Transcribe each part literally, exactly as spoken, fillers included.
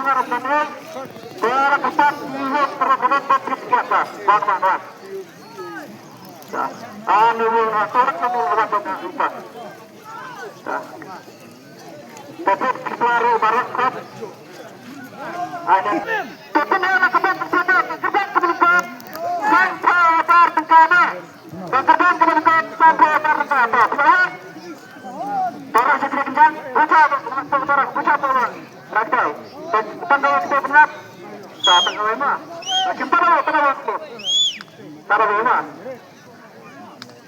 Para pemain, para pesan, para pemain, para pemain, para pemain. Anu, anu, anu, anu, anu, anu. Dapat keluar barat, kan? Ada. Tapi dia nak kebang bersama, kebang kemudian. Sampai agar tengkana. Kebang kemudian, sampai agar tengkana. Faham? Para sisi kencang, buka, buka, buka, buka. Rakai. Tanggawan kita benar. Tak tanggawan mah. Kita bawa, kita bawa. Kita bawa mah.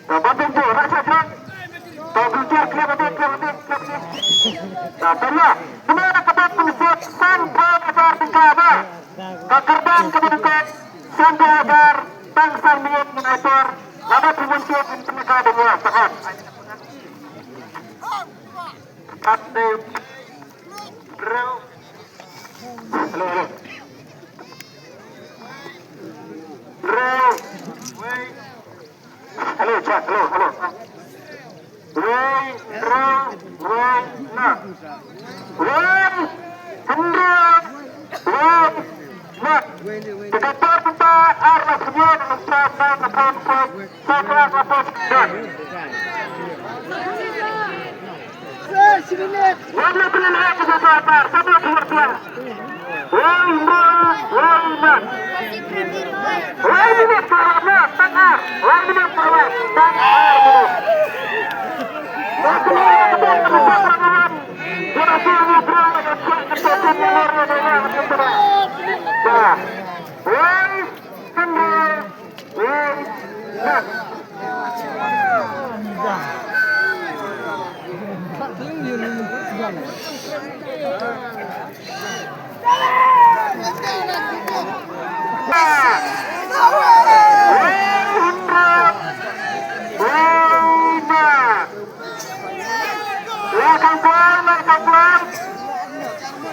Ban pynjur, raksa jrong. To pynjur, kliar ade, kliar ade, kliar ade. Tang pynjur. Kane ka ban pynjur, san phew hajar tyngka ba. Ka kyrdan kaba dukot, san phew hajar, tang san minit ngin ai por. Lada pynjur ngin pynjur da ïa, sahot. Kat dei. Briew. Hello, hello. Briew. Wei. Hello, check. Hello, hello. Wei, briew, wei, na. Wei, hynriew, wei, na. Te ka por mynta ar la pynïaid ïa ka por mynta. Wan na pynlehkai ka por, por, por, por. Wei, wei, wei, na. Wei minit ka wan na, tang ar. Wei minit ka wan, tang ar minit. Wei minit ka wan, tang ar minit. Wei minit ka wan, tang ar minit. Wei, hynriew, wei, na.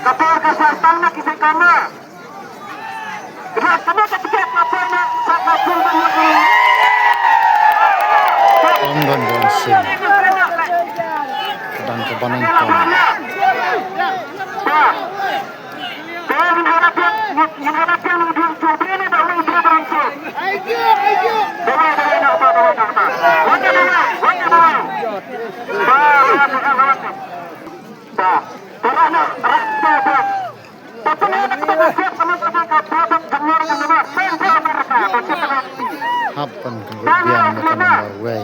Ka por ka sar tang na ki second na. Ong don don sim. Kadang ka banang kong. Hap ban ka biang na ka number wei.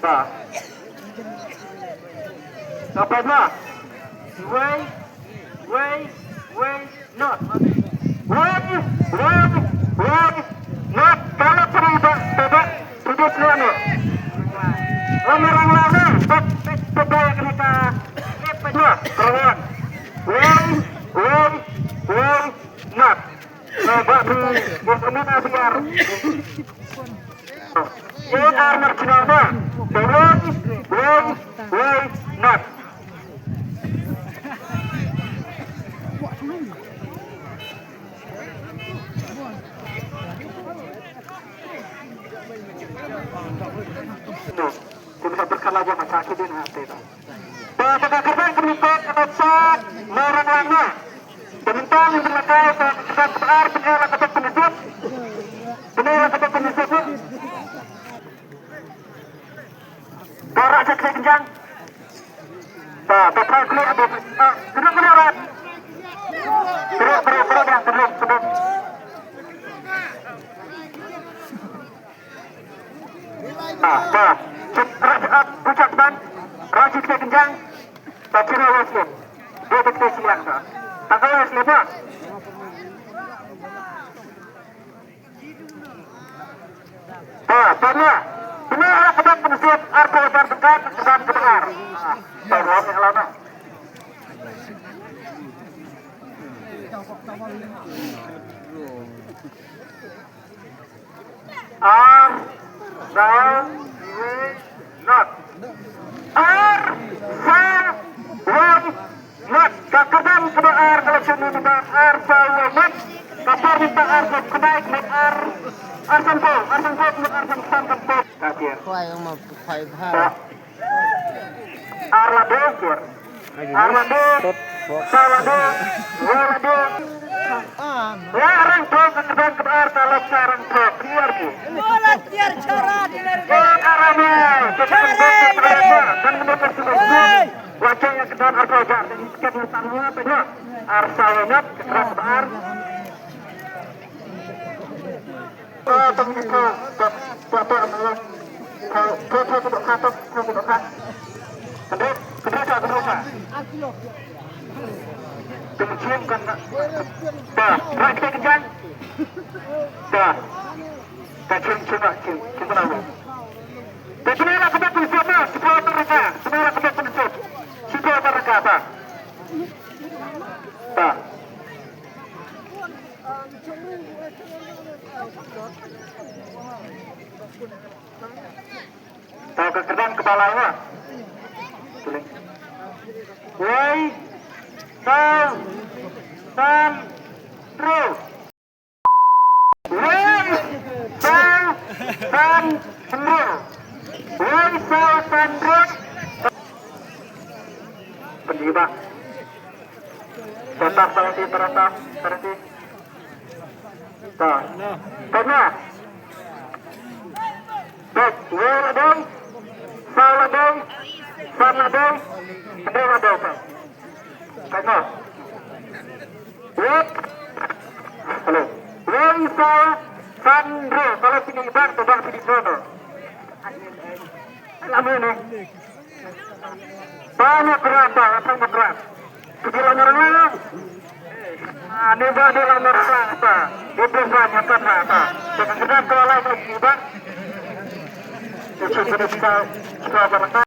Ba. Dapat ba. Wei, wei, wei, not. Wei, wei, wei, not. Kalau perlu ba, ba, ba, sudah selama. Orang-orang lama, ba, ba, ba, ba, kena ka, eh, ba, ba, kawan. Wei, wei, wei, not. Ba, ba, ba, ba, ba, ba, ba, ba, Eight hour march number. The one, one, one, not. No. Kung sa berkala jam sa kidin ha te ta. Ba ka kyrdan ka mynta ka sa mo rang lang na. Te mynta ngin pynlehkai ka kyrdan ka ar, pynlehkai ka kyrdan ka mynta. Pynlehkai ka kyrdan ka mynta. Ka rah sha kynjang. Ba, ba phai klik, ba, ah, kynjang, kynjang, rat. Kynjang, kynjang, kynjang, kynjang, kynjang. Ah, ba, chet, rah, ah, buchak ban. Rah sha kynjang. Ba, chira waslim. Ba, ba, ba, chiliang, ba. Ba, ka waslim, ba. Ba, ba, ba. Bina ala ka bang pynsit, ar phew hajar tyngka, ka bang ka bang ar. Ba, ruh ni ala na. Ar, saw, wei, not. Ar, saw, wei, not. Ka kyrdan kaba ar ka la shim mynta ar saw wei not. Ka por mynta ar saw khyndai, ar, ar san phew, ar san phew, ar san san phew. Ka tiar. Khwai ma khwai bha. Ba. Ar la dei kiar. Ar la dei. Saw la dei. Wei la dei. La rang thok ka kyrdan kaba ar ka la sa rang thok. Kiar ki. Bola tiar chara di ler. Ba ar la dei. Chara di ler. Dan menurut persidangan. Wajah yang kedua ar la dei. Jadi kita semua tengok. Ar saw la dei. Kyrdan kaba ar. Ba, tang ni ka, ba, ba, ba, ba, ba, ba, ba, ba, ba, ba, ba, ba. Kendra, kendra ka, kendra ka. Tang chiam kan ka. Ba, ba, kita kejar. Ba. Ka chiam, chiam, chiam, chiam, chiam. Ba, kena lah kena prinsip lah, supaya mereka, kena lah kena prinsip. Supaya mereka, ba. Ba. Tau ka kyrdan kaba lai wa. Wei, saw, san, hynriew. Wei, saw, san, hynriew. Wei, saw, san, hynriew. Pynjibak. Tata parati, parata parati. Ta. Tanya. Baik, wei la dei. Saw la dei. San la dei. Hynriew la dei, ta. Tanya. Wei. Hello. Wei, saw, san, hynriew. Kalau sini bang, tu bang sini sono. Lama ni. Ba na bra ba, ba na bra. Ki la na bra. Ah, ni ba ni la na bra ba. Ni ba ba ni ba na ba. Ba ka na bra la ba ni ba. Ni sa ka na sa sa ba na.